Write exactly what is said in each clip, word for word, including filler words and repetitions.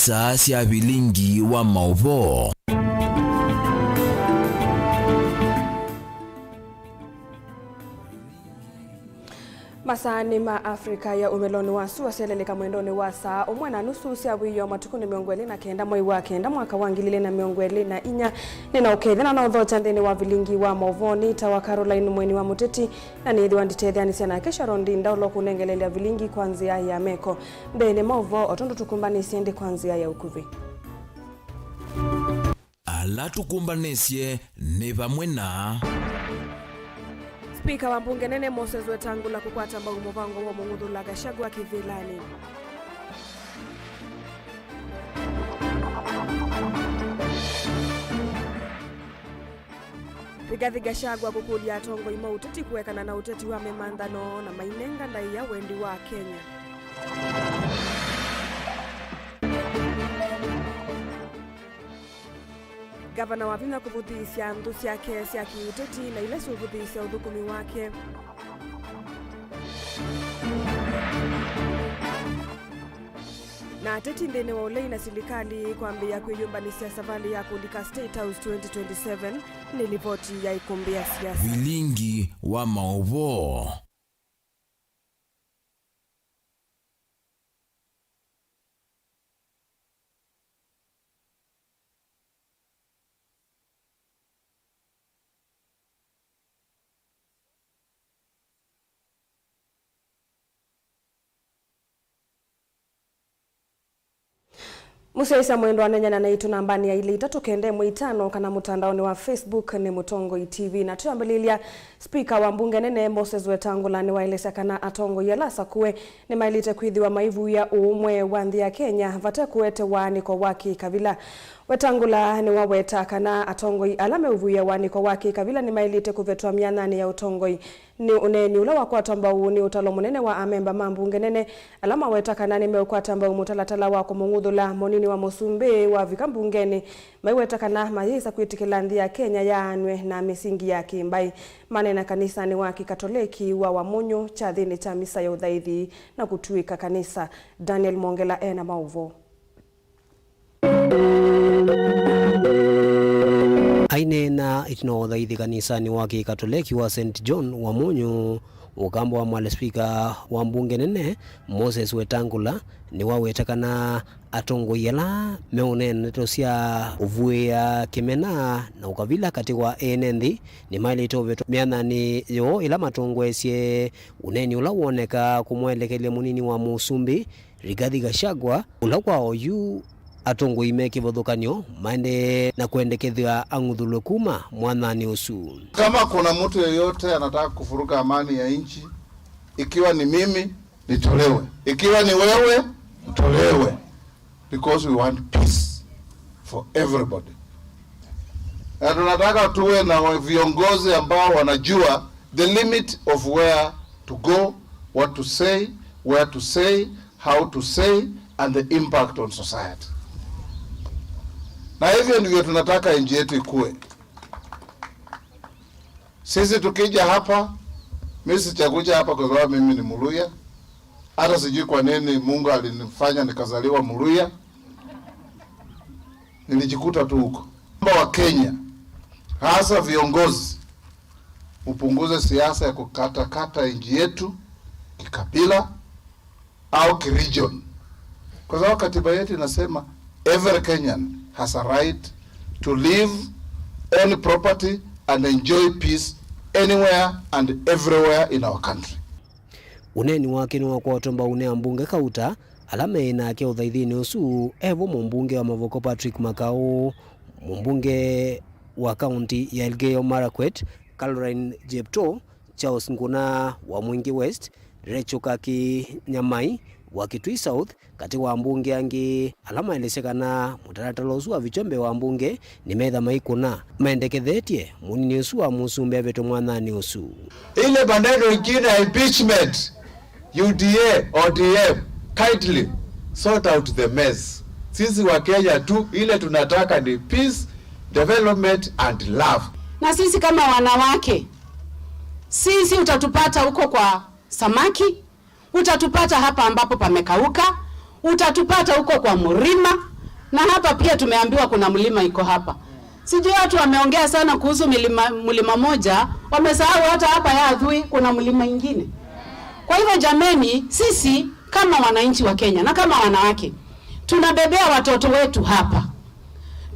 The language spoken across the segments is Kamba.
Saa sya vilingi wa maũvoo. Masaanĩ ma Africa ya ũmĩlonĩ wa sua syelelĩka mwendonĩ wa saa ũmwe na nusu sya wĩoo, matukũnĩ mĩongo ĩlĩ na kenda mwei wa kenda mwaka wa ngili ilĩ na mĩongo ĩlĩ na inya. Nĩ na ũkethya na naũthokya nthĩnĩ wa vilingi wa maũvoo. Nĩtawa Caroline Mweni wa Mũteti, na nĩĩthĩwa nditetheanĩsya nake Sharon Ndinda ũla ũkũnengelelya vilingi kwa nzĩa ya meko. Mbeenĩ maũvoo, o tondũ tũkũmbanĩsye ĩndĩ kwa nzĩa ya ũkuvĩ. Ala tũkũmbanĩsye nĩ vamwe na. Spika wa mbunge nene Moses Wetangula kũkwata mbau mũvango wa ũmũng'uthũla Gachagua kĩvĩlanĩ. Rigathi Gachagua kũkũlya atongoi ma ũteti kũekana na ũteti wa mĩmanthano na mainenga ndaĩa wendi wa Kenya. Ngavana wa vinya kũvũthĩĩsya nthũ syake sya kĩũteti na ila siũvũthĩĩsya ũthũkũmi wake. Na ateti nthĩnĩ wa ũlei na silikalĩ kwambĩĩa kwĩyũmbanĩsya savalĩ ya kũlika State House twenty twenty-seven nĩ livoti ya ikumbĩ ya siasa. Vilingi wa maũvoo. Mũsyaĩĩsya mwendwa, nenyana naitũ nambanĩ ya ilĩ itatũ kenda ĩmwe itano kana mũtandaonĩ wa Facebook nĩ Mũtongoi T V. Na twĩambĩlĩlya, spika wa mbunge nene Moses Wetangula nĩwaelesya kana atongoi ala asakũe nĩmaĩlĩte kwĩthĩwa maivuĩa ũũmwe wa nthĩ ya Kenya vate kũete waanĩko wa kĩkavila. Wetangula nĩwaweta kana atongoi ala meũvuĩa waanĩko wa kĩkavila nĩmaĩlĩte kũvetwa myanyanĩ ya ũtongoi. Nĩ ũneeni ũla wakwatwa mbau nĩ ũtalo mũnene wa amemba ma mbunge nene, ala maweta kana nĩmeũkwata mbau mũtalatala wa kũmũng'uthũla mũnini wa mũsumbĩ wavika mbungenĩ, maiweta kana mayĩsa kwĩtĩkĩla nthĩ ya Kenya yaanw'e na mĩsingi ya kĩ-mbaĩ. Maneena kanisanĩ wa Kĩkatoleki wa Wamunyu kyathĩnĩ kya misa ya ũthaithi na kũtw'ĩka kanisa. Daniel Mwongela e na maũvoo. Aineena ĩtina wa ũthaithi kanisanĩ wa Kĩkatoleki wa Saint John Wamunyu, ũkamba wa mwale spika wa mbunge nene Moses Wetangula nĩwaweta kana atongoi ala meũneena ndeto sya ũvuĩa kĩmena na ũkavila katĩ wa ene nthĩ nĩmaĩlĩte ũvetwa myanyanĩ yoo ĩla matongoesye, ũneeni ũla woneka kũmwelekelya mũnini wa mũsumbĩ Rigathi Gachagua, ũla kwa oyu atongoi me kĩvathũkany'o maendee na kwendekethw'a ang'uthũlwe kuma mwanyanĩ ũsu. Kama kuna mtu yeyote anataka kuvuruga amani ya nchi, ikiwa ni mimi, nitolewe. Ikiwa ni wewe, utolewe. Because we want peace for everybody. Na tunataka tuwe na wa-, viongozi ambao wanajua the limit of where to go, what to say, where to say, how to say, and the impact on society. Na hivyo ndivyo tunataka nchi yetu ikue. Sisi tukija hapa, mimi sijakuja hapa kwa sababu mimi ni Muluya. Hata sijui kwa nini Mungu alinifanya nikazaliwa Muluya. Nilijikuta tu huko. Naomba wa Kenya, hasa viongozi, mpunguze siasa ya kukatakata nchi yetu kikabila au kiregion. Kwa sababu katiba yetu inasema every Kenyan has a right to live, own property and enjoy peace anywhere and everywhere in our country. Ũneeni wake nĩwakwatwa mbau nĩ ambunge kauta ala meĩ nake ũthaithinĩ ũsu, evo mũmbunge wa Mavoko Patrick Makau, mũmbunge wa kaunti ya Elgeyo Marakwet Caroline Jeptoo, Charles Nguna wa Mwingi West, Rachel Kaki Nyamai wa Kitui South, katĩ wa ambunge angĩ ala maelesya kana mũtalatala ũsu wavikywa mbee wa ambunge nĩmetha maikũna, mendekethetye mũnini ũsu wa mũsumbĩ avetwe mwanyanĩ ũsu. Ile maneno ingine ya impeachment, U D A, O D M, kindly sort out the mess. Sisi wa Kenya tu, ile tunataka ni peace, development and love. Na sisi kama wanawake, sisi utatupata huko kwa samaki, utatupata hapa ambapo pamekauka, utatupata huko kwa mlima, Na hapa pia tumeambiwa kuna mlima iko hapa. Sijui, watu wameongea sana kuhusu milima, mlima moja, wamesahau hata hapa ya Athui kuna mlima ingine. Kwa hivyo jameni, sisi kama wananchi wa Kenya na kama wanawake, tunabebea watoto wetu hapa.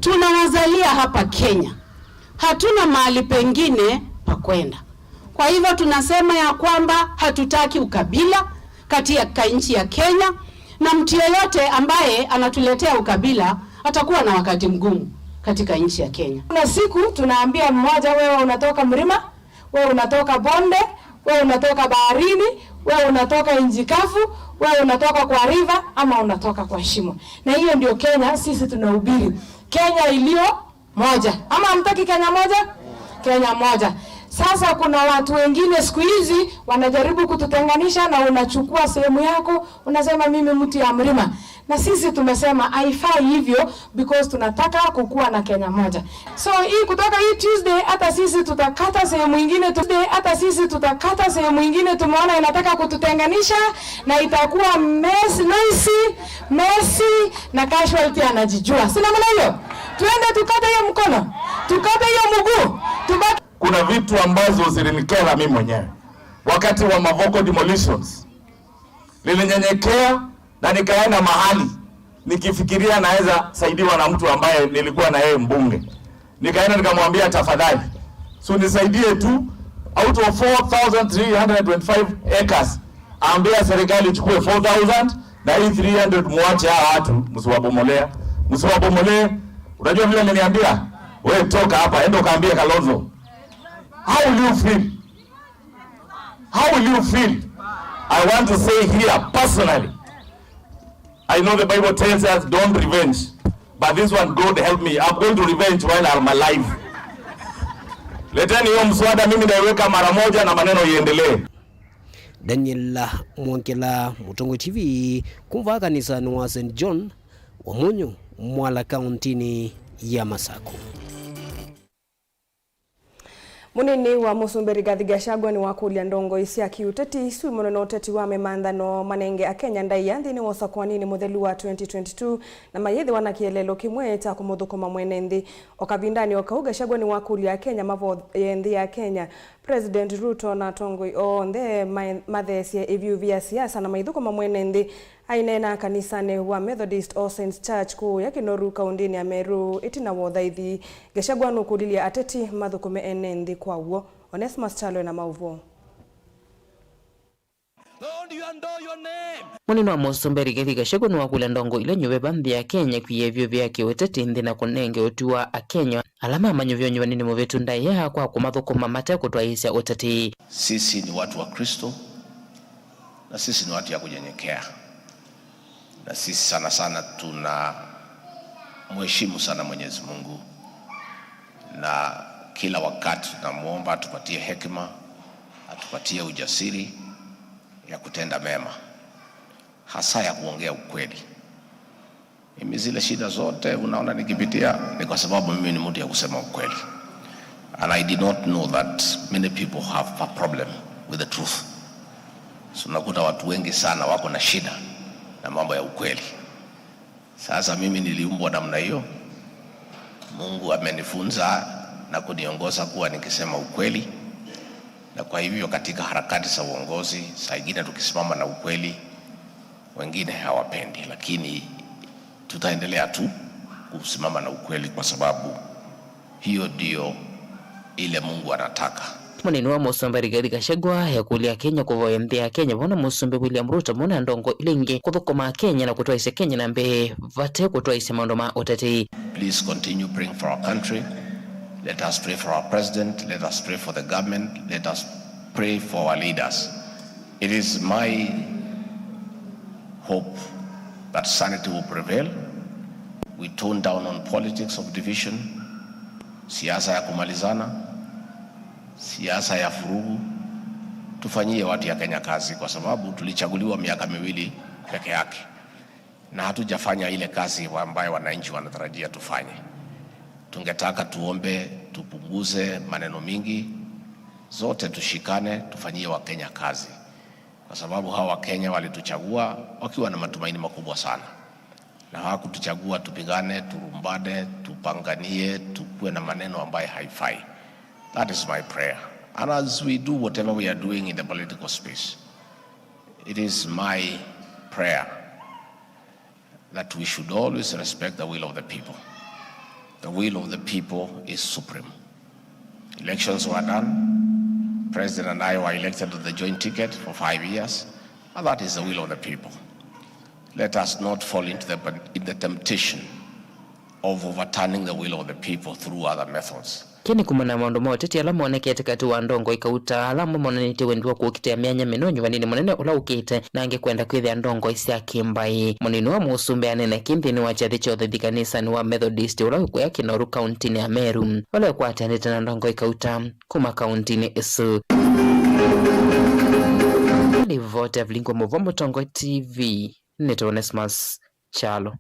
Tunawazalia hapa Kenya. Hatuna mahali pengine pa kwenda. Kwa hivyo tunasema ya kwamba hatutaki ukabila katika nchi ya Kenya, na mtu yeyote ambaye anatuletea ukabila atakuwa na wakati mgumu katika nchi ya Kenya. Kuna siku tunaambia mmoja, "Wewe unatoka mlima, wewe unatoka bonde, wewe unatoka baharini, wewe unatoka nchi kavu, wewe unatoka kwa river ama unatoka kwa shimo." Na hiyo ndio Kenya sisi tunahubiri. Kenya iliyo moja. Ama hamtaki Kenya moja? Kenya moja. Sasa kuna watu wengine siku hizi wanajaribu kututenganisha, na unachukua sehemu yako, unasema, "Mimi mtu ya mlima." Na sisi tumesema haifai hivyo, because tunataka kukuwa na Kenya moja. So hii kutoka hii Tuesday, hata sisi tutakata sehemu ingine, Tuesday, hata sisi tutakata sehemu ingine tumeona inataka kututenganisha, na itakuwa mess, noisy, messy, na casualty anajijua. Si namna hiyo? Tuende tukate hiyo mkono, tukate hiyo mguu, tubaki. Kuna vitu ambazo zilinikera mimi mwenyewe wakati wa Mavoko demolitions. Nilinyenyekea na nikaenda mahali nikifikiria naweza saidiwa na mtu ambaye nilikuwa na yeye mbunge. Nikaenda nikamwambia, "Tafadhali, si unisaidie tu, out of four thousand three hundred twenty-five acres, ambia serikali ichukue four thousand, na hii three hundred muache hawa watu, msiwabomolea, msiwabomolee." Unajua vile aliniambia? "Wewe toka hapa, enda ukaambie Kalonzo." How will you feel? How will you feel? I want to say here personally, I know the Bible tells us don't revenge, but this one, God help me, I'm going to revenge while I'm alive. Leteni hiyo mswada, mimi naiweka mara moja na maneno iendelee. Daniel Mwongela, Mũtongoi T V, kuma kanisanĩ wa Saint John wa Munyu, Mwala, kaũntĩnĩ ya Masaku. Mũnini wa Mũsumbĩ Rigathi Gachagua nĩwakũlya ndongoi sya kĩũteti isu imonwe na ũteti wa mĩmanthano manenge Akenya ndaĩa nthĩnĩ wa ũsakũaninĩ mũthelu wa twenty twenty-two na mayĩthĩwa na kĩeleelo kĩmwe kya kũmũthũkũma mwene nthĩ. O kavindanĩ o kau, Gachagua nĩwakũlya Akenya mavoye nthĩ ya Kenya, President Ruto na atongoi onthe ma-, matheesye ĩvyũvĩ ya siasa na maithũkũma mwene nthĩ. Aineena kanisanĩ wa Methodist All Saints Church kũũya Kĩnoru, kaũndĩnĩ ya Meru, ĩtina wa ũthaithi, Gachagua nũkũlilye ateti mathũkũme ene nthĩ kwa w'o. Onesmus Kyalo ena maũvoo. Lord, you adore your name. Mũnini wa Mũsumbĩ Rigathi Gachagua nĩwakũlya ndongoi ila nyuveva nthĩ ya Kenya kwĩya ĩvyũvĩ ya kĩũteti nthĩ na kũnenge ũtwi wa Akenya ala mamanyuvya ũnyuvanĩnĩ mũvĩtu ndaĩa kwa kũmathũkũma mate kũtwaĩĩsya ũteti. Sisi ni watu wa Kristo na sisi ni watu ya kunyenyekea. Na sisi sana sana tuna mheshimu sana Mwenyezi Mungu, na kila wakati tunamwomba atupatie hekima, atupatie ujasiri ya kutenda mema, hasa ya kuongea ukweli. Mimi zile shida zote unaona nikipitia ni kwa sababu mimi ni mtu ya kusema ukweli. And I did not know that many people have a problem with the truth. So unakuta watu wengi sana wako na shida na mambo ya ukweli. Sasa mimi niliumbwa namna hiyo. Mungu amenifunza na kuniongoza kuwa nikisema ukweli. Na kwa hivyo katika harakati za uongozi, saa ingine tukisimama na ukweli, wengine hawapendi, lakini tutaendelea tu kusimama na ukweli kwa sababu hiyo ndio ile Mungu anataka. Mũnini wa Mũsumbĩ Rigathi Gachagua ekũlya Akenya kũvoya nthĩ ya Kenya vamwe na Mũsumbĩ William Ruto vamwe na ndongoi ila ingĩ kũthũkũma Akenya na kũtwaĩsya Kenya na mbee vate kũtwaĩsya maũndũ ma ũteti. Please continue praying for our country. Let us pray for our president. Let us pray for the government. Let us pray for our leaders. It is my hope that sanity will prevail. We tone down on politics of division, siasa ya kumalizana, siasa ya furugu. Tufanyie watu ya Kenya kazi, kwa sababu tulichaguliwa miaka miwili peke yake na hatujafanya ile kazi wa-, ambayo wananchi wanatarajia tufanye. Tungetaka tuombe, tupunguze maneno mingi, zote tushikane, tufanyie Wakenya kazi, kwa sababu hawa Wakenya walituchagua wakiwa na matumaini makubwa sana. Na hakutuchagua tupigane, turumbane, tupanganie, tukuwe na maneno ambayo haifai. That is my prayer. And as we do whatever we are doing in the political space, it is my prayer that we should always respect the will of the people. The will of the people is supreme. Elections were done. President and I were elected on the joint ticket for five years, and that is the will of the people. Let us not fall into the, in the temptation of overturning the will of the people through other methods. Kĩĩ nĩ kumana na maũndũ ma ũteti ala monekete katĩ wa ndongoi kauta, ala amwe monanĩtye wendi wa kũkitĩa myanya mĩnoo nyuvanĩnĩ mũnene ũla ũkĩte, na angĩ kwenda kwĩthĩa ndongoi sya kĩmbaĩ. Mũnini wa mũsumbĩ anene kĩ nthĩnĩ wa kyathĩ kya ũthethya kanisanĩ wa Methodist ũla wĩ kũya Kĩnoru kauntinĩ ya Meru, ũla ũkwatanĩte na ndongoi kauta kuma kauntinĩ ĩsu. Livoti ya Vilingwa Mũvo, Mũtongoi T V, nĩtwa Onesmus Kyalo.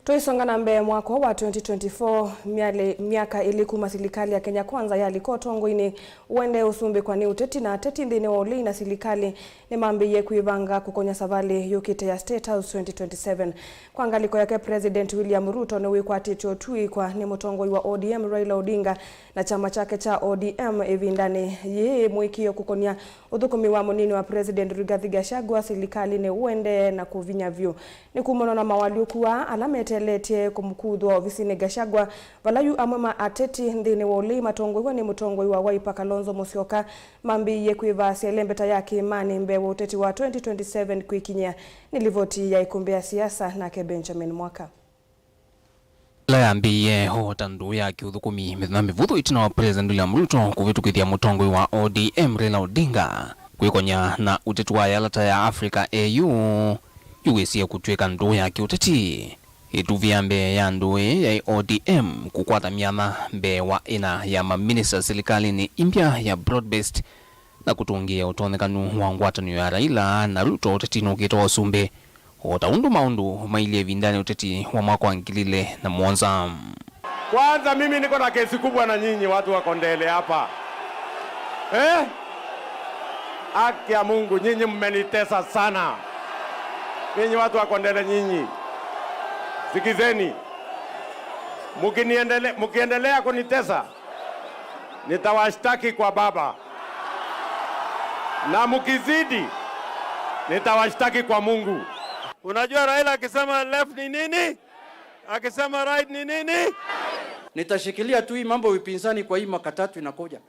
Tũisonga na mbee, mwaka wa twenty twenty-four, myalĩ, myaka ĩlĩ kuma silikalĩ ya Kenya Kwanza yalika ũtongoinĩ, ũendee ũsumbĩkwa nĩ ũteti, na ateti nthĩnĩ wa ũlei na silikalĩ nĩmambĩĩie kwĩvanga kũkony'a savalĩ yũkĩte ya State House twenty twenty-seven. Kwa ngalĩko yake, President William Ruto nĩwĩkwatĩtye ũtw'ĩkwa nĩ mũtongoi wa O D M Raila Odinga na kyama kyake kya O D M ĩvindanĩ yĩĩ, mũĩkĩĩo kũkony'a ũthũkũmi wa mũnini wa President Rigathi Gachagua silikalĩnĩ ũendee na kũvinya vyũ. Nĩ kumana na mawalyũku aa ala meteeletye kũmũkuthwa ovisinĩ Gachagua, vala yu amwe ma ateti nthĩnĩ wa ũlei matongoew'a nĩ mũtongoi wa Wiper Kalonzo Musyoka mambĩĩie kwĩvaasya ĩlembeta ya kĩĩmanĩ mbee wa ũteti wa twenty twenty-seven kwĩkinyĩa. Nĩ livoti ya Ĩkũmbĩ ya Siasa nake Benjamin Mwaka. Ĩla yambĩĩe o ta ndũũ ya kĩũthũkũmi mĩthenya mĩvũthũ ĩtina wa President William Ruto kũvĩtũkĩthya mũtongoi wa O D M Raila Odinga kwĩkony'a na ũteti wa yalata ya Africa A U, yũwĩsie kũtw'ĩka ndũũ ya kĩũteti. Ĩtuvi ya mbee ya ndũũ ĩĩ yaĩ O D M kũkwata myanya mbee wa ĩna ya maminista silikalĩnĩ ĩmbya ya broad-based na kũtũngĩĩa ũtonyekanu wa ngwatanĩo ya Raila na Ruto ũtetinĩ ũkĩte wa ũsumbĩ, o ta ũndũ maũndũ mailyĩ ĩvindanĩ ũteti wa mwaka wa ngili ilĩ na mũonza. Kwanza, mimi niko na kesi kubwa na nyinyi watu wa Kondele hapa. Eh? Haki ya Mungu, nyinyi mmenitesa sana. Nyinyi watu wa Kondele nyinyi. Sikizeni. Mkiniendele-, mkiendelea kunitesa, nitawashtaki kwa Baba. Na mkizidi, nitawashtaki kwa Mungu. Unajua Raila akisema left ni nini? Akisema right ni nini? Nitashikilia tu hii mambo ya upinzani kwa hii mwaka tatu inakuja.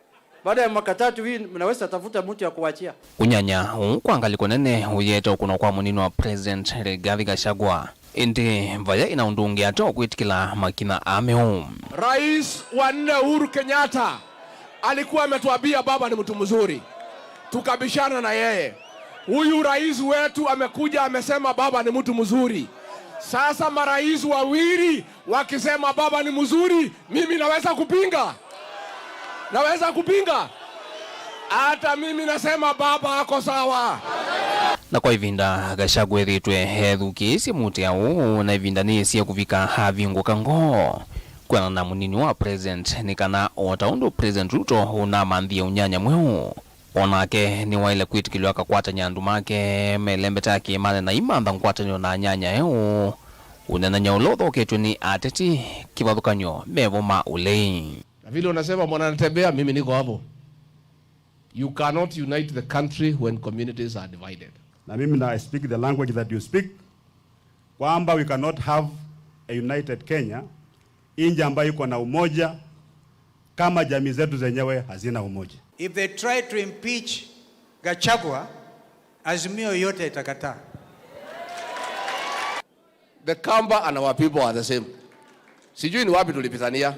Baada ya mwaka tatu hii, mnaweza tafuta mtu ya kuachia. Kũnyanya ũũ kwa ngalĩko nene ũyĩete ũkũnwa kwa mũnini wa President Rigathi Gachagua. Ĩndĩ vaya ĩna ũndũ ũngĩ ate o kwĩtĩkĩla makinya aa meũ. Rais wa nne Uhuru Kenyatta alikuwa ametuambia baba ni mtu mzuri, tukabishana na yeye. Huyu rais wetu amekuja amesema baba ni mtu mzuri. Sasa marais wawili wakisema baba ni mzuri, mimi naweza kupinga? Naweza kupinga? Hata mimi nasema baba ako sawa. Na kwa ĩvinda, Gachagua ethĩĩtwe ethukĩĩsye mũtĩa ũũ, na ĩvinda nĩyĩsie kũvika avingũka ngoo kwĩanana na mũnini wa president, nĩ kana o ta ũndũ President Ruto ũnamanthie ũnyanya mweũ, o nake nĩwaĩle kwĩtĩkĩlw'a akakwatany'a andũ make me ĩlembeta ya kĩĩmanĩ na aimantha ngwatanĩo na anyanya eũ. Ũneenany'a ũla ũthoketw'e nĩ ateti kĩvathũkany'o mevo ma ũlei. Na vile unasema mwana anatembea, mimi niko hapo. You cannot unite the country when communities are divided. Na mimi na I speak the language that you speak, kwamba we cannot have a united Kenya, nchi ambayo iko na umoja, kama jamii zetu zenyewe hazina umoja. If they try to impeach Gachagua, Azimio yote itakataa. The Kamba and our people are the same. Sijui ni wapi tulipitania.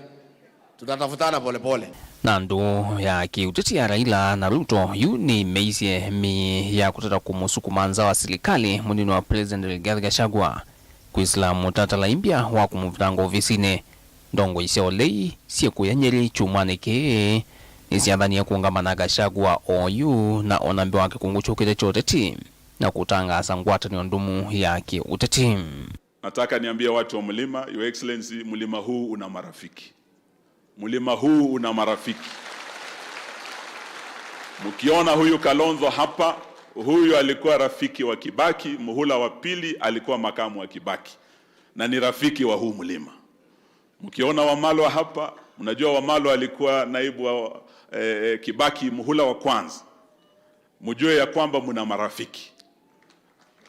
Tutatafutana polepole. Na ndũũ ya kĩũteti ya Raila na Ruto yu nĩmeisye mĩĩ ya kũtata kũmũsukuma nza wa silikalĩ mũnini wa President Rigathi Gachagua kwĩsĩla mũtatala imbya wa kũmũvitanga ovisinĩ. Ndongoi sya ũlei syĩ kũya Nyeri kyumwanĩ kĩĩ nĩsyathanie kũũngama na Gachagua oyu na ona mbee wa kĩkũngũ kyũkĩte kya ũteti na kũtangaasa ngwatanĩo ndũmu ya kĩũteti. Nataka niambie watu wa mlima, Your Excellency, mlima huu una marafiki. Mlima huu una marafiki. Mkiona huyu Kalonzo hapa, Huyu alikuwa rafiki wa Kibaki, muhula wa pili alikuwa makamu wa Kibaki, na ni rafiki wa huu mlima. Mkiona Wamalwa hapa, mnajua Wamalwa alikuwa naibu wa, eh, eh, Kibaki muhula wa kwanza. Mjue ya kwamba mna marafiki.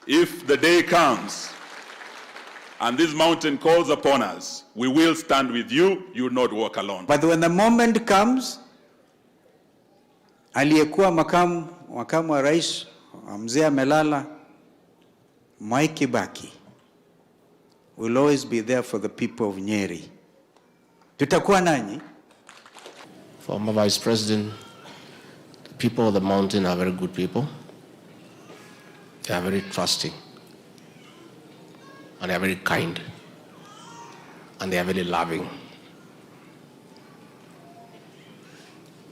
If the day comes and this mountain calls upon us, we will stand with you. You will not walk alone. But when the moment comes, aliyekuwa makamu, makamu wa rais wa mzee amelala, Mwai Kibaki will always be there for the people of Nyeri. Tutakuwa nanyi. Former Vice President, the people of the mountain are very good people. They are very trusting. And they are very kind. And they are very loving.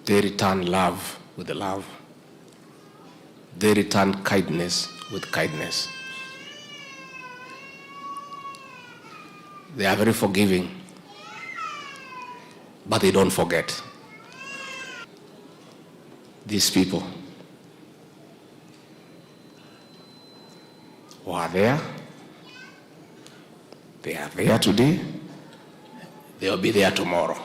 They return love with love. They return kindness with kindness. They are very forgiving, but they don't forget. These people were there. They are there today. They will be there tomorrow.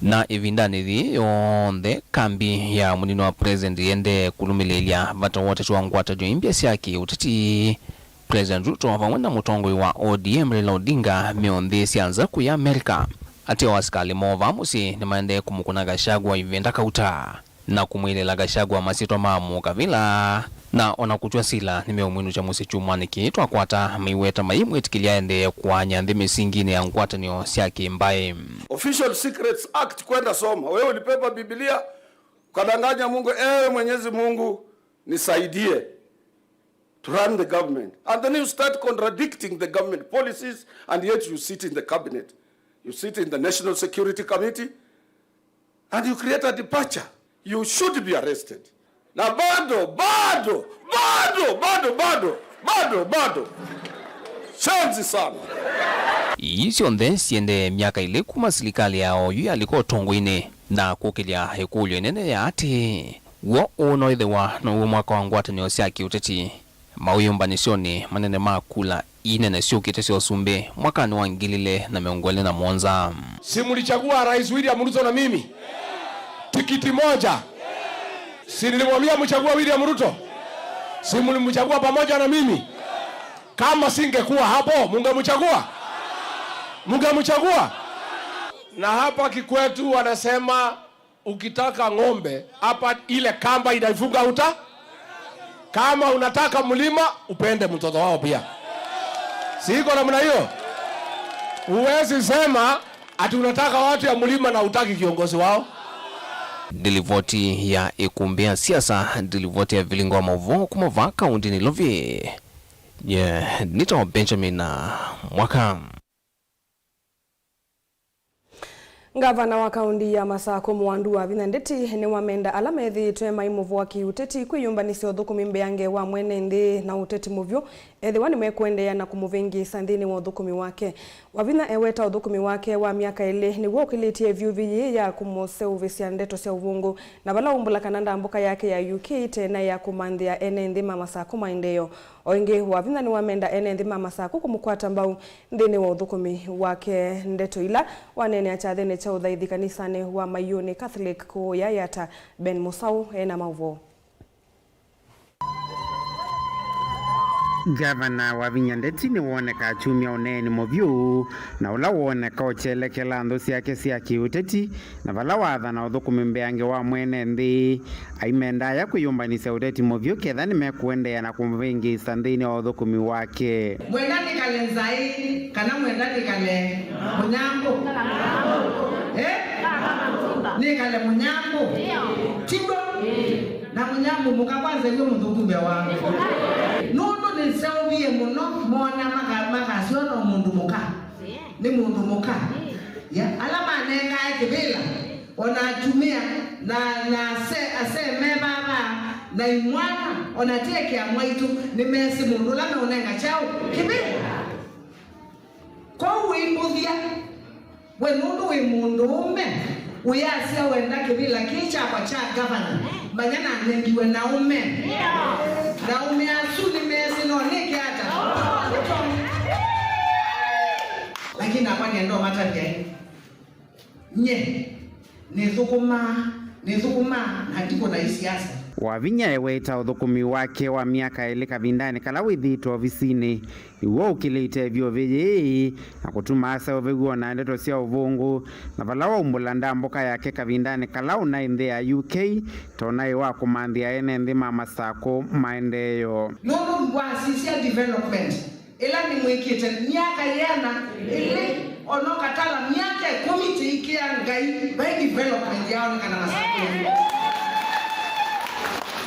Na ĩvindanĩ yĩĩ yonthe, kambi ya mũnini wa president yĩendee kũlũmĩlĩĩlya vata wa ũteti wa ngwatanĩo imbya sya kĩ-ũteti. President Ruto vamwe na mũtongoi wa O D M Raila Odinga meũnthĩĩsya nza kũya America. Ateo asikalĩ moo vaa mũsyĩ nĩmaendee kũmũkũna Gachagua ĩvinda kauta, na kũmwĩlĩla Gachagua masyĩtwa ma mũkavĩla, na ona kũtw'a sila nĩmeũmwinũkya mũsyĩ kyumwanĩ kĩĩ twakwata, maiweta maimwĩtĩkĩlya aendeee kũaany'a nthĩ mĩsinginĩ ya ngwatanĩo sya kĩmbaĩ. Official Secrets Act, kwenda soma. Wewe ulibeba Biblia, ukadanganya Mungu, "Ewe Mwenyezi Mungu, nisaidie to run the government." And then you start contradicting the government policies, and yet you sit in the cabinet. You sit in the National Security Committee, and you create a departure. You should be arrested. Na bado, bado, bado, bado, bado, bado, bado. Shenzi sana. Ii syonthe siendee myaka ĩlĩ kuma silikalĩ ya oyu yalika ũtongoinĩ, na kũkĩlya ĩkũlyo ĩnene ya atĩ, w'o ũũ no ĩthĩwa now'o mwaka wa ngwatanĩo sya kĩũteti mawĩyũmbanĩsyonĩ manene ma kula ii nene syũkĩte sya ũsumbĩ mwakanĩ wa ngili ilĩ na mĩongo ĩlĩ na mũonza. Si mlichagua Rais William Ruto na mimi? Tikiti moja. Si nilimwambia mchague William Ruto? Si mlimchagua pamoja na mimi? Kama singekuwa hapo, mungemchagua? Mungemchagua? Na hapa kikwetu wanasema, ukitaka ng'ombe, hapa ile kamba inaifunga uta. Kama unataka mlima, upende mtoto wao pia. Si iko namna hiyo? Huwezi sema ati unataka watu ya mlima na utaki kiongozi wao. Ndilivoti ya ĩkumbĩ ya siasa, ndilivoti ya vilingo wa maũvoo kuma vaa kaũndĩnĩ Ilovi. Nye nĩtawa Benjamin Mwaka. Ngavana wa kaũndi ya Masakũ Mũwandu Wavinya Ndeti nĩwamenda ala methĩĩtwe maimũvũa kĩũteti kwĩyũmbanĩsya ũthũkũmi mbeange wa mwene nthĩ na ũteti mũvyũ, ethĩwa nĩmekũendeea na kũmũvĩngĩĩsa nthĩnĩ wa ũthũkũmi wake. Wavinya eweta ũthũkũmi wake wa myaka ĩlĩ nĩw'o ũkĩlĩtye ĩvyũvi yĩĩ ya kũmũseũvĩsya ndeto sya ũvũngũ, na vala aumbũla kana ndambũka yake ya U K ĩtenaĩ ya kũmanthĩa ene nthĩ ma Masakũ maendeeo. O ĩngĩ, Wavinya nĩwamenda ene nthĩ ma Masakũ kũmũkwata mbau nthĩnĩ wa ũthũkũmi wake. Ndeto ila waneenea kyathĩnĩ kya ũthaithi kanisanĩ wa Mayuni Catholic kũũ Yatta. Ben Mũsaũ ena maũvoo. Ngavana Wavinya Ndeti nĩwonekaa kyumya ũneeni mũvyũ, na ũla wooneka ũkyelekela nthũ syake sya kĩũteti, na vala wathana ũthũkũmi mbeange wa mwene nthĩ, aimenda aya kwĩyũmbanĩsya ũteti mũvyũ ketha nĩmekũendeea na kũmũvĩngĩĩsa nthĩnĩ wa ũthũkũmi wake. Mwenda nĩkale nzaĩ, kana mwenda nĩkale mũnyambũ? Eh? Nĩkale mũnyambũ? Tiw'o? Na mũnyambũ mũka kwanza nĩw'o mũthũkũme wa. Nũndũ nĩseũvie mũno, mona maka-, makasyo no mũndũ mũka. Nĩ mũndũ mũka. Ya, ala manengae kĩvĩla, o na atumĩa, na, na ase-, asee me vava, na imwana, o na tĩ eke amwaitũ, nĩmesĩ mũndũ ũla meũnenga kyaũ kĩvĩla. Kwoou wĩmbũthya, we nũndũ wĩ mũndũũme, ũyasya wenda kĩvĩla kĩĩ kyakwa kya ngavana, manya nanengiwe na ũme. Aũme asu nĩmesĩ no nĩke ata? Lakini nakwa nĩenda ũmatavya ĩ. Nye nĩthũkũmaa, nĩthũkũmaa na ndikũna isiasa. Wavinya eweta ũthũkũmi wake wa myaka ĩlĩ kavindanĩ kala wĩthĩĩtwe ovisinĩ. Iw'o ũkĩlĩte vyũvĩ yĩĩ na kũtuma asa ũvew'o na ndeto sya ũvũngũ, na vala waumbũla ndambũka yake kavindanĩ kala ũnaĩ nthĩ ya U K, ta ũnaĩ wa kũmanthĩa ene nthĩ ma Masakũ maendeeo. Nũndũ wasisya development ĩla nĩmwĩkĩte myaka yĩana ĩlĩ, ona ũkatala myaka ĩkũmi tĩikĩa Ngai, vai development yaonekana Masakũnĩ.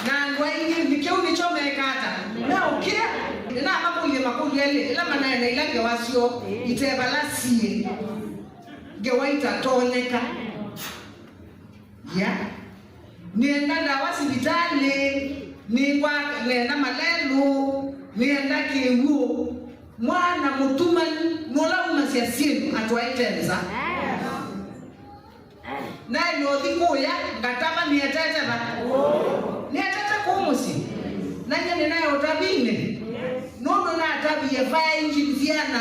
Na andũ aingĩ nĩ kĩu nĩkyo mekaa ata? Meũkĩa. Nĩnamakũlilye makũlyo elĩ, ĩla manaĩ na ila ngewa syoo ite vala siĩ, ngewa itatonyeka. Ya. Nĩenda ndawa sivitalĩ, nĩngwa, nĩenda malelũ, nĩenda kĩw'ũ. Mwana mũtumanu nũla umasya syĩndũ atwaĩte nza. Naĩle ũthi kũya, ngatava nĩetete va? Nĩetete kũũ mũsyĩ? Na nyie nĩnaĩ ũtavinĩ, nũndũ natavie fire engine syana.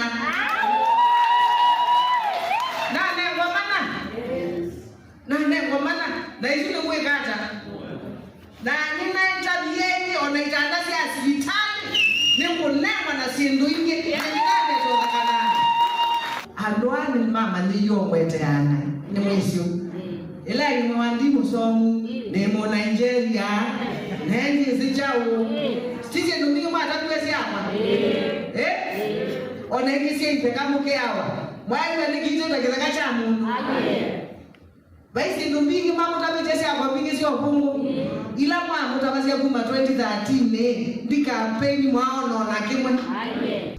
Nanengwa mana. Nanengwa mana. Na isu nĩmwĩka ata? Na nĩnaĩ nĩtavieni ona itanda sya sivitalĩ, nĩkũnengwa na syĩndũ ingĩ, na nĩnavete ũthakananĩ. Andũ aa nĩmamanyĩie ũkweteana, nĩmwĩsĩ ũu. Ĩla ĩmwe wa ndi mũsomu, nĩ Mũnigeria, na ndyĩsĩ kyaũ. Ti syĩndũ mbingĩ mwataviw'e syakwa? Eh? Ona ingĩ sya itheka mũkeawa. Mwaĩw'a nĩkitĩte kĩtheka kya mũndũ. Vai syĩndũ mbingĩ mamũtavĩtye syakwa mbingĩ sya ũvũngũ, ila mwamũtavasya kuma twenty thirteen, ndi kampeni mwaona ona kĩmwe.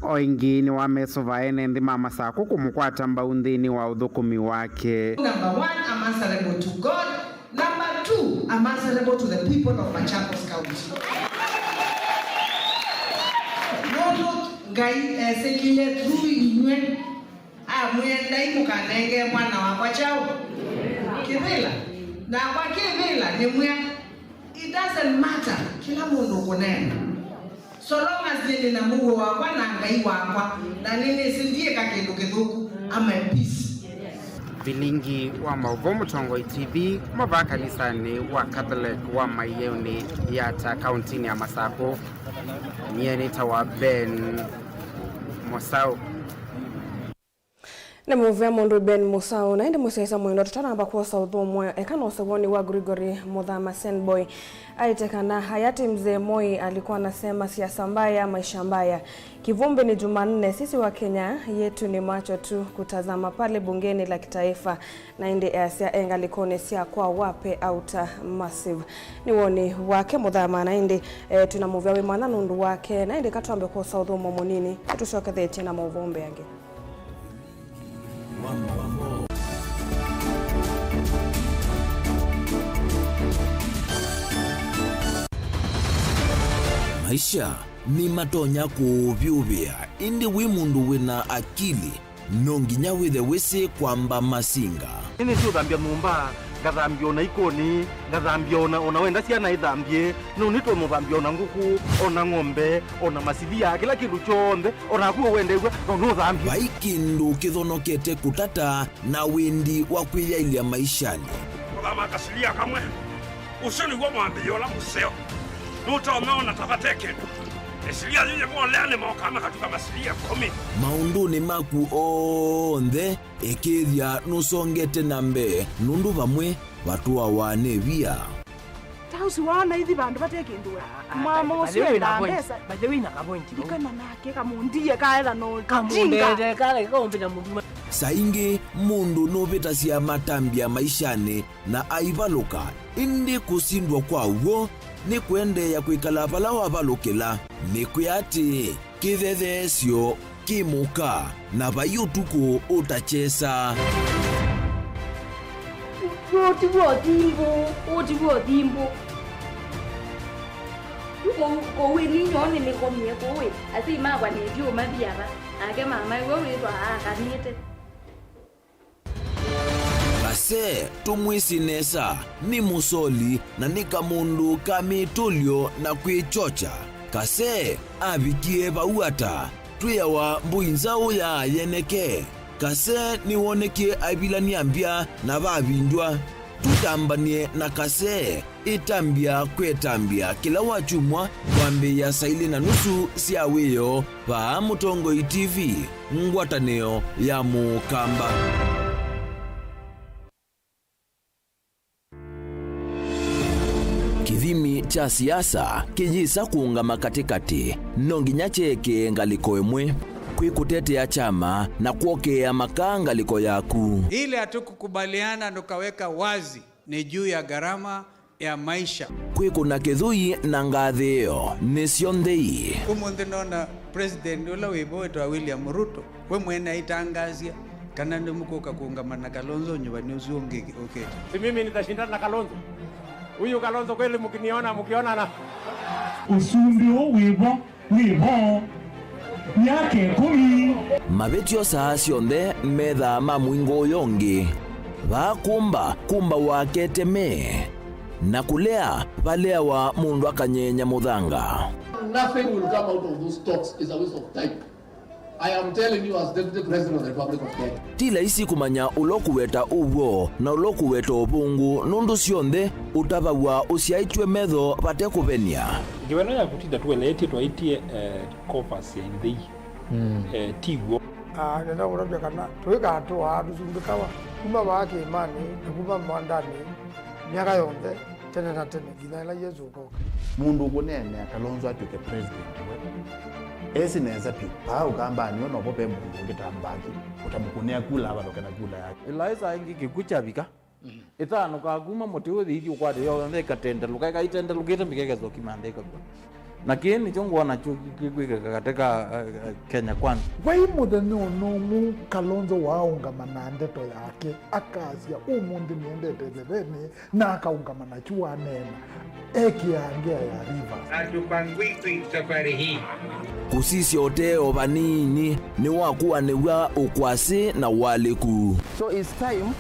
O ĩngĩ nĩwamesũva ene nthĩ ma Masakũ kũmũkwata mbau nthĩnĩ wa ũthũkũmi wake. Number one, I'm answerable to God. Number two, I'm answerable to the people of Machakos County. Nũndũ Ngai esĩlile through inyw'ĩ. Amwĩa, "Ndai mũkanenge mwana wakwa kyaũ? Kĩvĩla." Nakwa kĩvĩla nĩmwĩa, "It doesn't matter kĩla mũndũ ũkũneena. So long as nĩnĩ na mũuo wakwa na Ngai wakwa, na nĩnĩsĩ ndyĩka kĩndũ kĩthũku, I'm at peace." Vilingi wa maũvoo Mũtongoi T V kuma vaa kanisanĩ wa Catholic wa Maiyeũnĩ Yata, kauntinĩ ya Masakũ. Nyie nĩtawa Ben Mosau. Nĩ mũvea mũndũ Ben Musau. Na ĩndĩ mũsyaĩĩsya mwendwa, tũtanamba kwosa ũthũmũa, eka nose woni wa Gregory Mũthama Senboy. Aĩte kana hayati Mzee Moi alikuwa anasema siasa mbaya, maisha mbaya. Kivumbi ni Jumanne, sisi wa Kenya yetu ni macho tu kutazama pale bungeni la kitaifa. Na ĩndĩ easya e ngalĩkonĩ sya kwa Wape Outer Massive. Nĩ woni wake Mũthama, na ĩndĩ, eh, twĩna mũvea wĩ mwanya nũndũ wake. Na ĩndĩ katwambe kwosa ũthũmũa mũnini, nĩtũsyokethetye na maũvoo mbee angĩ. Maisha nĩmatonya kũũvyũvĩa, ĩndĩ wĩ mũndũ wĩna akili, no nginya wĩthe wĩsĩ kwamba masinga. Nĩnĩsĩ ũthambya nyũmba, ngathambya ona ikonĩ, ngathambya ona, ona wenda syana ithambye, no nĩtonya ũthambya ona ngũkũ, ona ng'ombe, ona masilia, kĩla kĩndũ kyonthe, ona naku wendeew'a, no nũthambye. Vai kĩndũ kĩthonokete kũtata na wendi wa kwĩyaĩlya maishanĩ. Kũthama kasilia kamwe, ũsu nĩw'o mwambĩĩo ũla mũseo. Nũtonya ona ta vate kĩndũ. Ĩsilia yĩyĩvolea nĩmokaa makatuka masilia ĩkũmi. Maũndũnĩ maku onthe, ĩkĩĩthya nũsongete na mbee, nũndũ vamwe vatũawa nĩ via. Ta ũsu waona ithi vandũ vate kĩndũ we. Mama ũsu enda mbesa. By the way, na kapointi vau. Ikana nake kamundie kaetha no kamundete kale kaũmbĩta mũndũ. Saa ingĩ mũndũ nũvĩtasya matambya maishanĩ na aivalũka, ĩndĩ kũsindwa kwa w'o nĩ kũendeea kwĩkala vala wavalũkĩla. Nĩkwĩa atĩĩ, kĩthetheesyo kĩ mũka, na vai ũtukũ ũtakyesa. Ũũ ti w'o thimbũ, ũũ ti w'o thimbũ. Yu kũu, kũu ĩni nyoo nĩnĩkomie kũu ĩ, asyai makwa nĩtyo mathi ava, nake mama ĩwe wĩtwa aakanĩte. Vase tũmwĩsĩ nesa, nĩ mũsoli na nĩ kamũndũ ka mĩtũlyo na kwĩkyokya. Kase avikie vau ata? Twĩawa mbũi nzaũ ya yeneke. Kase nĩwonekie aivilania mbya na vavindwa. Tũtambany'e na Kase, ĩtambya kwĩ ĩtambya kĩla wakyumwa kwambĩĩa saa ilĩ na nusu sya wĩoo vaa Mũtongoi T V, ngwatanĩo ya Mũkamba. Kĩthimi kya siasa kĩyĩsa kũũngama katĩkatĩ, no nginya kyeekĩe ngalĩko ĩmwe. Kwĩ kũtetea kyama na kwokea makaa ngalĩko yaku. Ile hatukukubaliana tukaweka wazi ni juu ya gharama ya maisha. Kwĩkũna kĩthũi na ngathĩĩo nĩ syonthe ii. Ũmũnthĩ nona president ũla wĩ vo wĩtawa William Ruto, we mwene aitangaasya kana nĩmũkũka kũũngama na Kalonzo nyuvanĩ ũsu ũngĩ ũkĩte. Si mimi nitashindana na Kalonzo? Huyu Kalonzo kweli mkiniona, mkionana? Ũsumbĩ ũũ wĩ vo wĩ vo myaka ĩkũmi. Mavĩtyo saa syonthe methaa ma mũingo ũyũ ũngĩ. Vaa kũmba, kũmba wake teme. Na kũlea, valeawa mũndũ akanyenya mũthanga. Nothing will come out of those talks. It's a waste of time. I am telling you as Deputy President of the Republic of Kenya. Ti laisi kũmanya ũla ũkũweta ũw'o na ũla ũkũweta ũvũngũ, nũndũ syonthe ũtavaw'a ũsyaĩtw'e metho vate kũvenia. Ngewa ĩno ya kũtinda tũeleetye twaĩtye, eh, Corpus ya Ĩthei. Mm. Eh, ti w'o. Ah, nenda kũtavya kana tũikatũaa tũsumbĩkawa kuma vaa kĩĩmanĩ na kuma mwandanĩ myaka yonthe, tene na tene, nginya ĩla Yesũ ũkoka. Mũndũ ũkũneenea Kalonzo atw'ĩke president we, esi nesa vyũ. Vaa Ũkambanĩ o novo ve mũndũ ũngĩ ta Mbaki, ũtamũkũnĩa kula avatũke na kula yake. Ĩlaĩsa ĩngĩ kĩkw'ũ kyavika, ĩtanũkaa kuma mũtĩ ũthi ithi ũkwate yonthe ĩkatendelũka, ĩkaitendelũkĩte mĩkekethwa kimanthĩ ĩkakw'a. Na kĩĩ nĩkyo ngwona kyo kĩkwĩkĩka katĩ ka, eh, eh, Kenya Kwanza. Vai mũthenya ona ũmwe Kalonzo waaũngama na ndeto yake, akasya, "Ũmũnthĩ nĩendete ĩthevenĩ," na akaũngama na kyu waneena, ekĩaa ngea ya reverse. Hatupangwiki safari hii. Kũsisya ũtee o vanini nĩwakũanĩw'a ũkwasĩ na ũalĩku. So it's time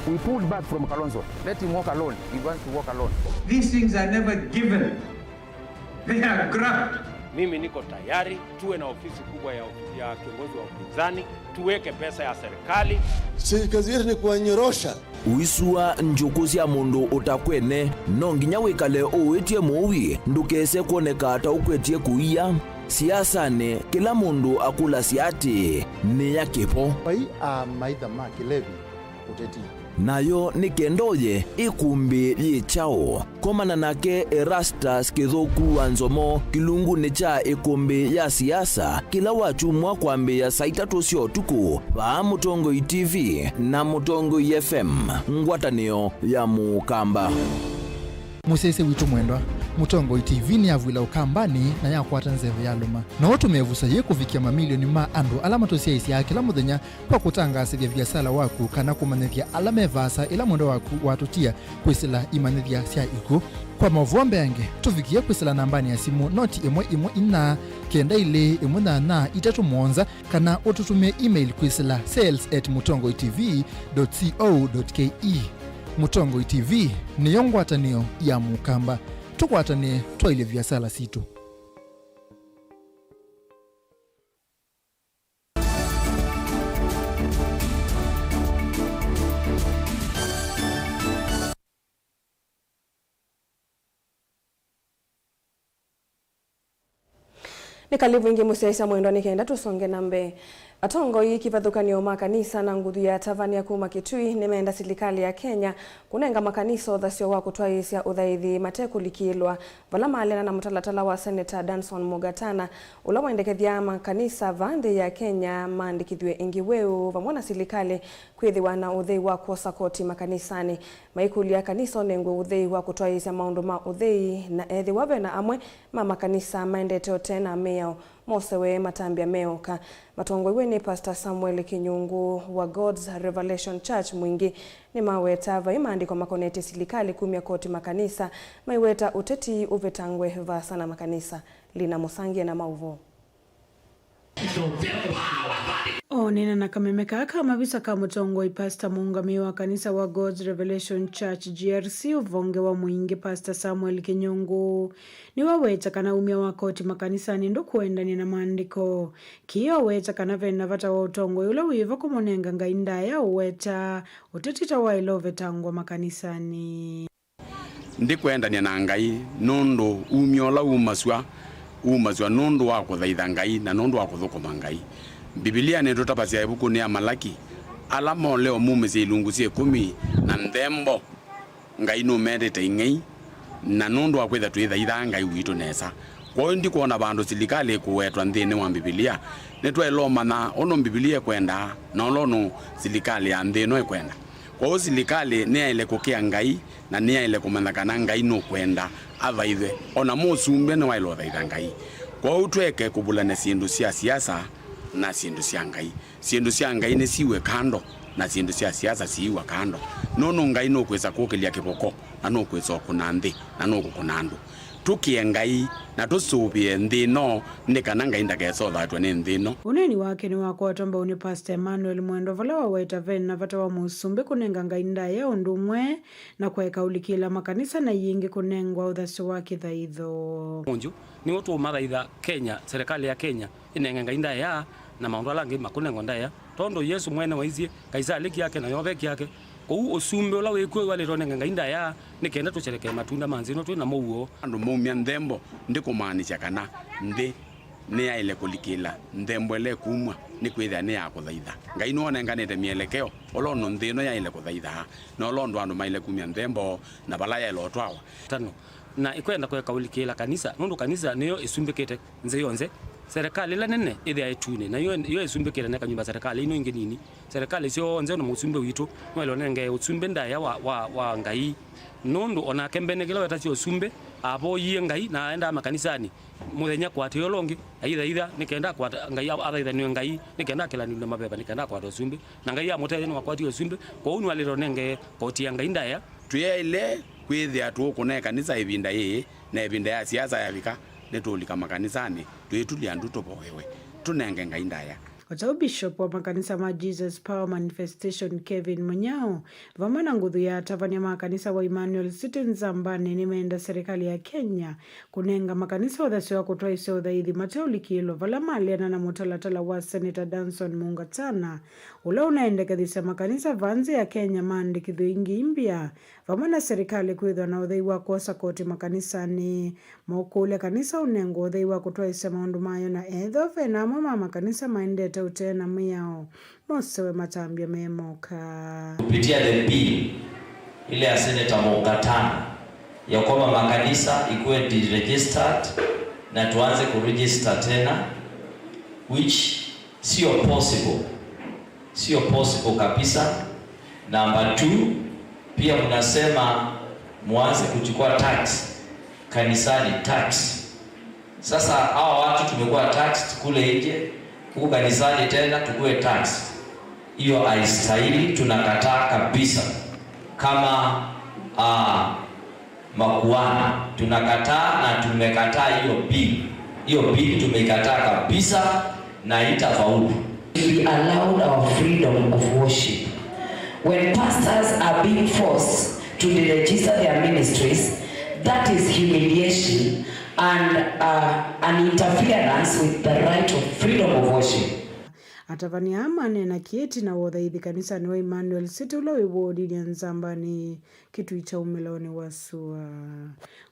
we pulled back from Kalonzo. Let him walk alone. He wants to walk alone. These things are never given. They are graft. Mimi niko tayari tuwe na ofisi kubwa ya, ya kiongozi wa upinzani, tuweke pesa ya serikali. Si kazi yetu ni kuwanyorosha. Ũisua njũkũ sya mũndũ ũtakwene, no nginya wĩkale ũĩtye mũui ndũkese kwoneka ta ũkwetye kũia. Siasanĩ, kĩla mũndũ akũlasya atĩĩ, "Nĩ ya kĩvo?" Vai amaitha ma kĩlevi ũteti. Nayo nĩ kenda ũye ĩkũmbĩ yĩ kyaũ? Komana nake Erastus Kĩthũku wa Nzomo kĩlungunĩ kya ĩkũmbĩ ya siasa kĩla wakyumwa kwambĩĩa saa itatũ sya ũtukũ vaa Mũtongoi T V na Mũtongoi F M, ngwatanĩo ya Mũkamba. Mũsyaĩĩsya witũ mwendwa, Mũtongoi T V nĩyavw'ĩla Ũkambanĩ na yakwata nzeve yalũma. No ũtũme ĩvuso yĩĩ kũvikĩa mamilioni ma andũ ala matũsyaĩĩsyaa kĩla mũthenya kwa kũtangaasĩthya viasala waku kana kũmanyĩthya ala me vaasa ĩla mwendwa waku watũtia kwĩsĩla imanyĩthya sya ikw'ũ. Kwa maũvoo mbeange, tũvikĩe kwĩsĩla nambanĩ ya simũ noti ĩmwe ĩmwe inya kenda ilĩ ĩmwe nyanya itatũ mũonza, kana ũtũtũmĩe email kwĩsĩla sales at mũtongoi T V dot co dot K E. Mũtongoi T V nĩyo ngwatanĩo ya Mũkamba. Tũkwatanĩe twaĩlye viasala sitũ. Nĩ kalivu ĩngĩ mũsyaĩĩsya mwendwa nĩ kenda tũsonge na mbee. Atongoi kĩvathũkany'o ma kanisa na nguthu ya atavany'a kuma Kitui nĩmeenda silikalĩ ya Kenya kũnenga makanisa ũthasyo wa kũtwaĩĩsya ũthaĩthi mate kũlikĩĩlwa, vala maleana na mũtalatala wa Seneta Danson Mugatana, ũla wendekethya makanisa vaa nthĩ ya Kenya maandĩkĩthw'e ĩngĩ weũ vamwe na silikalĩ kwĩthĩwa na ũthei wa kwosa koti makanisanĩ. Maikũlya kanisa ũnengwe ũthei wa kũtwaĩĩsya maũndũ ma ũthei, na ethĩwa ve na amwe ma makanisa maendete ũtee na mĩao, mosewe matambya meũka. Matongoew'e nĩ Pastor Samuel Kinyungu wa God's Revelation Church Mwingĩ, nĩmaweta vai maandĩko makonetye silikalĩ kumya koti makanisa, maiweta ũteti ũvetangwe vaasa na makanisa. Lina Mũsangie na maũvoo. Onena na kameme kaa ka mavisa ka mũtongoi, Pastor mũũngamĩi wa kanisa wa God's Revelation Church, G R C, ũvonge wa mũingĩ, Pastor Samuel Kĩnyũngũ, nĩwaweta kana umya wa koti makanisanĩ ndũkũendany'a na maandĩko. Kĩĩ oweta kana ve na vata wa ũtongoi ũla wĩvo kũmũnenga Ngai ndaĩa ũweta ũteti ta waĩle ũvetangwa makanisanĩ. Ndĩkwendany'a na Ngai, nũndũ umya ũla umasw'a, umasw'a nũndũ wa kũthaitha Ngai na nũndũ wa kũthũkũma Ngai. Mbivilia nĩtũtavasya ĩvukunĩ ya Malaki, ala moleo mumĩsye ilungu syĩ ĩkũmi na nthembo, Ngai nũmetĩte ing'ei, na nũndũ wa kwĩtha twĩthaithaa Ngai witũ nesa. Kwoou ndikwona vandũ silikalĩ ĩkũwetwa nthĩnĩ wa Mbivilia. Nĩtwaĩle ũmanya ũndũ Mbivilia ĩkwendaa na ũla ũndũ silikalĩ ya nthĩ ĩno ĩkwenda. Kwoou silikalĩ nĩyaĩle kũkĩa Ngai, na nĩyaĩle kũmanya kana Ngai nũkwenda athaithwe. O na mũsumbĩ nĩwaĩle ũthaitha Ngai. Kwoou tũeke kũvulany'a syĩndũ sya siasa na syĩndũ sya Ngai. Syĩndũ sya Ngai nĩsiw'e kando, na syĩndũ sya siasa siiw'a kando. Nũndũ Ngai nũkwĩsa kũkĩlya kĩvoko, na nũkwĩsa ũkũna nthĩ, na nũkũkũna andũ. Tũkĩe Ngai, na tũsũvĩe nthĩ ĩno, nĩ kana Ngai ndakesa ũthatw'a nĩ nthĩ ĩno. Ũneeni wake nĩwakwatwa mbau nĩ Pastor Emmanuel Mwendwa, vala waweta ve na vata wa mũsumbĩ kũnenga Ngai ndaĩa ũndũ ũmwe na kũeka ũlikĩla makanisa na ii ĩngĩ kũnengwa ũthasyo wa kĩthaitho. Ũngyũ nĩw'o tũũmathaitha Kenya, serikali ya Kenya ĩnenge Ngai ndaĩa na maũndũ ala angĩ makũnengwa ndaĩa, tondũ Yesũ mwene waisye, Kaisali kyake na Yove kyake. Kwoou ũsumbĩ ũla wĩ kw'o waĩlĩte ũnenge Ngai ndaĩa nĩ kenda tũsyerekee matunda ma nthĩ ĩno twĩ na mũuo. Andũ maumya nthembo ndĩkũmaanisya kana nthĩ nĩyaĩle kũlikĩla nthembo ĩla ĩkumw'a, nĩkwĩthĩa nĩ ya kũthaitha. Ngai nĩwonenganĩte myelekeo ũla ũndũ nthĩ ĩno yaĩle kũthaithaa, na ũla ũndũ andũ maĩle kumya nthembo, na vala yaĩle ũtwawa. Tano, na ĩkwenda kũeka ũlikĩla kanisa, nũndũ kanisa nĩyo ĩsumbĩkĩte nthĩ yonthe. Serikali ĩla nene ĩthĩawa ĩtunĩ, na yo, yo ĩsumbĩkĩte na ĩkanyuva serikali ino ingĩ nini. Serikali syonthe na mũsumbĩ witũ nĩwaĩle ũnenge ũsumbĩ ndaĩa wa, wa, wa Ngai. Nũndũ o nake mbene kĩla wetasya ũsumbĩ, avoyie Ngai na aendaa makanisanĩ mũthenya kũatĩĩa ũla ũngĩ, aithaitha nĩ kenda akwata, Ngai a-, athaithanĩwe Ngai nĩ kenda akĩlanĩlw'e maveva nĩ kenda akwata ũsumbĩ. Na Ngai amũtethya nĩwakwatie ũsumbĩ, kwoou nĩwaĩlĩte ũnenge koti ya Ngai ndaĩa. Tũyaĩle kwĩthĩa tũũkũna ĩkanisa ĩvinda yĩĩ, na ĩvinda ya siasa yavika, nĩtũũlika makanisanĩ, twĩtulya ndu tũvoewe, tũnenge Ngai ndaĩa. O ta ũu Bishop wa makanisa ma Jesus Power Manifestation, Kevin Munyao, vamwe na nguthu ya atavany'a ma kanisa wa Emmanuel City Nzambanĩ nĩmeenda serikali ya Kenya kũnenga makanisa ũthasyo wa kũtwaĩsya ũthaithi mateũlikĩlwa, vala maleana na mũtalatala wa Senator Danson Mungatana, ũla ũnaendekethasya makanisa vaa nzĩ ya Kenya maandĩkĩthw'e ingĩ mbya, vamwe na serikali kwĩthwa na ũthei wa kwosa koti makanisanĩ. Maũkũlya kanisa ũnengwe ũthei wa kũtwaĩsya maũndũ mayo, na ethĩwa ve na amwe ma makanisa maendete ũtee na mwĩao, mosewe matambya me moka. Kupitia the bill ile ya Senator Mukatana ya kwamba makanisa ikuwe deregistered na tuanze kuregister tena, which sio possible. Sio possible kabisa. Number two, pia mnasema muanze kuchukua tax kanisani, tax. Sasa hawa watu tumekuwa taxed kule nje, huku kanisani tena tukue tax. Hiyo haistahili, tunakataa kabisa. Kama, ah, makuhani. Tunakataa na tumekataa hiyo bill. Hiyo bill tumeikataa kabisa na haitafaulu. We allowed our freedom of worship. When pastors are being forced to deregister their ministries, that is humiliation and, uh, an interference with the right of freedom of worship. Atavany'a aa maneena kĩĩ ĩtina wa ũthaithi kanisanĩ wa Emmanuel City ũla wĩ wodinĩ ya Nzambanĩ. Kĩtui kya ũmĩlonĩ wa sua.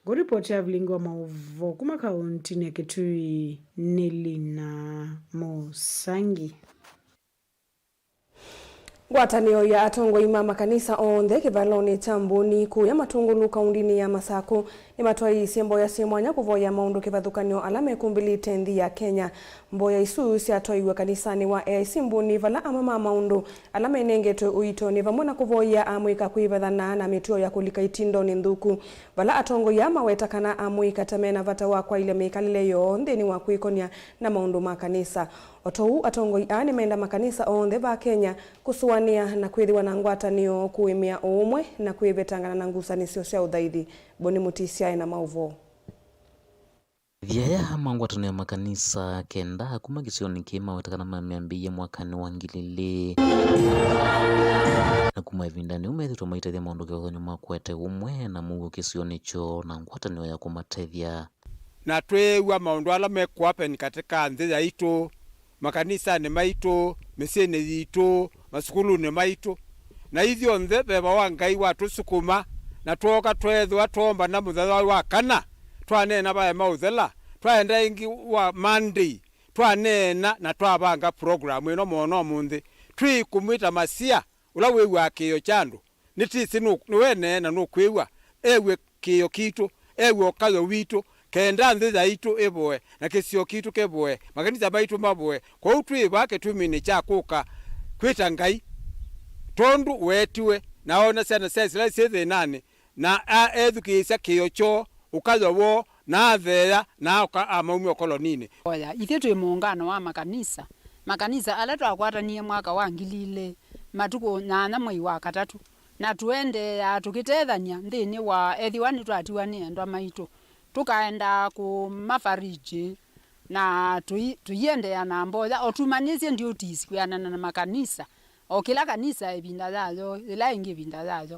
Ngũlipoti ya vilingi wa maũvoo kuma kauntinĩ ya Kĩtui nĩ Lina Mũsangi. Ngwatanĩo ya atongoi ma makanisa onthe kĩvalonĩ kya Mbũni kũya Matũngũlũ kaundinĩ ya Masakũ nĩmatwaĩĩsye mboya syĩ mwanya kũvoya maũndũ kĩvathũkany'o ala mekũmbĩlĩte nthĩ ya Kenya. Mboya isu syatwaiwe kanisanĩ wa A I C Mbũni, vala amwe ma maũndũ ala menengetwe ũito nĩ vamwe na kũvoyea amũika kwĩvathana na mĩtuo ya kũlika itindonĩ nthũku, vala atongoi aa maweta kana amũika ta mena vata wa kwaĩlya mĩkalĩle yoo nthĩnĩ wa kwĩkonya na maũndũ ma kanisa. O ta ũu, atongoi aa nĩmenda makanisa onthe va Kenya kũsũanĩa na kwĩthĩwa na ngwatanĩo, kũĩmĩa ũũmwe, na kwĩvetangana na ngusanĩsyo sya ũthaithi. Boni Mũtisi aĩ na maũvoo. Ĩthya aya ma ngwatanĩo ya makanisa kenda kuma kĩsionĩ kĩĩ maweta kana mamyambĩĩie mwakanĩ wa ngili ilĩ. Na kuma ĩvindanĩ yĩu methĩĩtwe maitethya maũndũ kĩvathũkany'o ma kũete ũmwe na mũuo kĩsionĩ kyoo na ngwatanĩo ya kũmatethya. Na twĩĩw'a maũndũ ala mekũapeni katĩ ka nthĩ yaitũ, makanisanĩ maitũ, mĩsyĩnĩ yitũ, masukulunĩ maitũ. Na ithyonthe veva wa Ngai watũsukuma, na twooka tweethĩwa twoombana mũthenya wa kana, twaneena vaema ũthela, twaenda ĩngĩ wa Monday, twaneena na twavanga program ĩno mũno ũmũnthĩ. Twĩ kũmwĩta Masia, ũla wĩw'aa kĩĩo kya andũ. Nĩtĩsĩ nũ-, nĩwenee na nũkwĩw'a, ew'e kĩĩo kitũ, ew'e ũkayũ witũ, kenda nthĩ yaitũ ĩvoe, na kĩsio kitũ kĩvoe, makanisa maitũ mavoe. Kwoou twĩ vaa kĩtuminĩ kya kũka kwĩta Ngai, tondũ weetiwe, na oona syana sya Isilaeli syĩ thĩnanĩ, na a-, ethukĩĩsya kĩĩo kyoo, ũkayũ woo, na atheea, na aũka amaumya ũkoloninĩ. Oya, ithyĩ twĩ mũũngano wa makanisa, makanisa ala twakwatanie mwaka wa ngili ilĩ, matukũ nyanya mwei wa katatũ, na tũendeeaa tũkĩtethany'a nthĩnĩ wa ethĩwa nĩtwatiwa nĩ endwa maitũ, tũkaendaa kũmafariji, na tũi-, tũiendeea na mboya, o tumanĩsye duties kwĩanana na makanisa, o kĩla kanisa ĩvinda yayo, yĩla ĩngĩ ĩvinda yayo.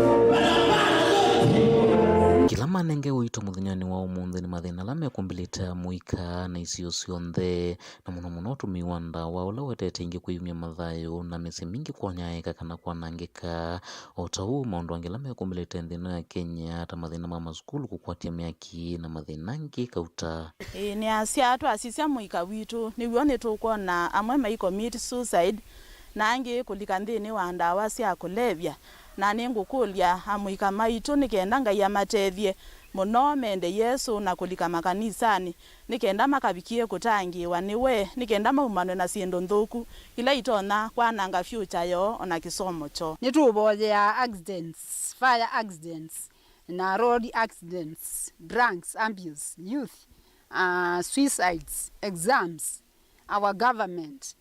Kĩla manenge ũito mũthenyanĩ wa ũmũnthĩ nĩ mathĩna ala mekũmbĩlĩte amũika na isio syonthe, na mũno mũno ũtũmĩi wa ndawa ũla ũetete aingĩ kwĩyumya mathayũ na mĩsyĩ mingĩ kwanyaĩĩka kana kwanangĩka. O ta ũu, maũndũ angĩ ala mekũmbĩlĩte nthĩ ĩno ya Kenya ta mathĩna ma masukulu kũkwatya myaki na mathĩna angĩ kauta. Ĩĩ, nĩasya twasisya mũika witũ, nĩw'o nĩtũkwona amwe mai commit suicide, na angĩ kũlika nthĩnĩ wa ndawa sya kũlevya. Na nĩngũkũlya amũika maitũ nĩ kenda Ngai amatethye mũno mende Yesũ na kũlika makanisanĩ, nĩ kenda makavikie kũtangĩĩwa nĩwe, nĩ kenda maumanwe na syĩndũ nthũku ila itonya kwananga future yoo o na kĩsomo kyoo. Nĩtũũvoyeaa accidents, fire accidents, na road accidents, drugs abuse, youth, uh, suicides, exams, our government,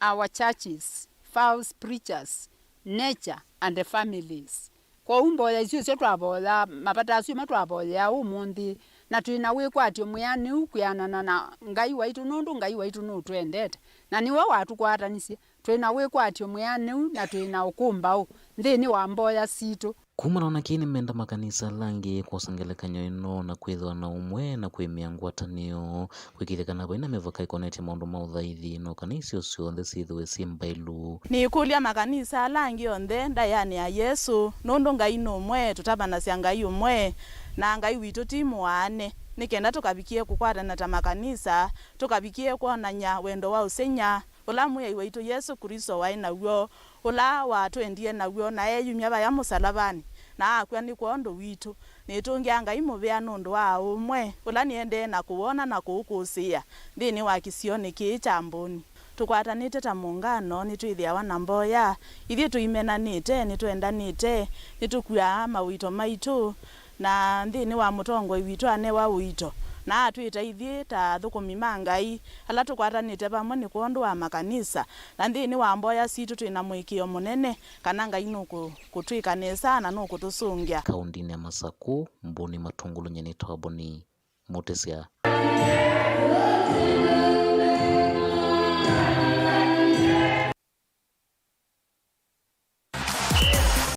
our churches, false preachers, nature, and the families. Kwoou mboya isu syo twavoyaa, mavata asu ma twavoyaa ũmũnthĩ, na twĩ na wĩkwatyo mwĩanĩu kwĩanana na Ngai waitũ, nũndũ Ngai waitũ nũtwendete, na nĩwe watũkwatanisye. Twĩ na wĩkwatyo mwĩanĩu na twĩ na ũkũmbaũ nthĩnĩ wa mboya sitũ. Kumana na kĩĩ, nĩmenda makanisa ala angĩ kwosa ngelekany'o ĩno na kwĩthĩwa na ũmwe na kwĩmĩa ngwatanĩo, kwĩkĩĩthya kana vai na mĩvaka ĩkonetye maũndũ ma ũthaithi, no kana isio syonthe syĩthĩwe syĩ mbaĩlu. Nĩkũlya makanisa ala angĩ onthe ndaĩanĩ ya Yesũ, nũndũ Ngai nũmwe, tũtavanasya Ngai ũmwe, na Ngai witũ ti mũaane, nĩ kenda tũkavikie kũkwatana ta makanisa, tũkavikie kwonany'a wendo wa ũsengy'a, ũla Mwĩai waitũ Yesũ Klĩsto waĩ naw'o, ũla watwendie naw'o na eeyumya vaya mũsalavanĩ, na akw'a nĩ kwondũ witũ. Nĩtũngĩa Ngai mũvea nũndũ wa ũmwe ũla nĩendee na kũwona na kũũkũsĩĩa nthĩnĩ wa kĩsionĩ kĩĩ kya Mbũni. Tũkwatanĩte ta mũũngano, nĩtwĩthĩawa na mboya. Ithyĩ tũimenanĩte, nĩtwendanĩte, nĩtũkuaa mawĩto maitũ, na nthĩnĩ wa mũtongoi witũ anewa ũito, na atwĩta ithyĩ ta athũkũmi ma Ngai, ala tũkwatanĩte vamwe nĩ kwondũ wa makanisa, na nthĩnĩ wa mboya sitũ twĩ na mũĩkĩĩo mũnene kana Ngai nũkũtwĩka nesa na nũkũtũsũngĩa. Kaũndĩnĩ ya Masakũ, Mbũni Matũngũlũ, nyie nĩtawa Boni Mũtĩsya.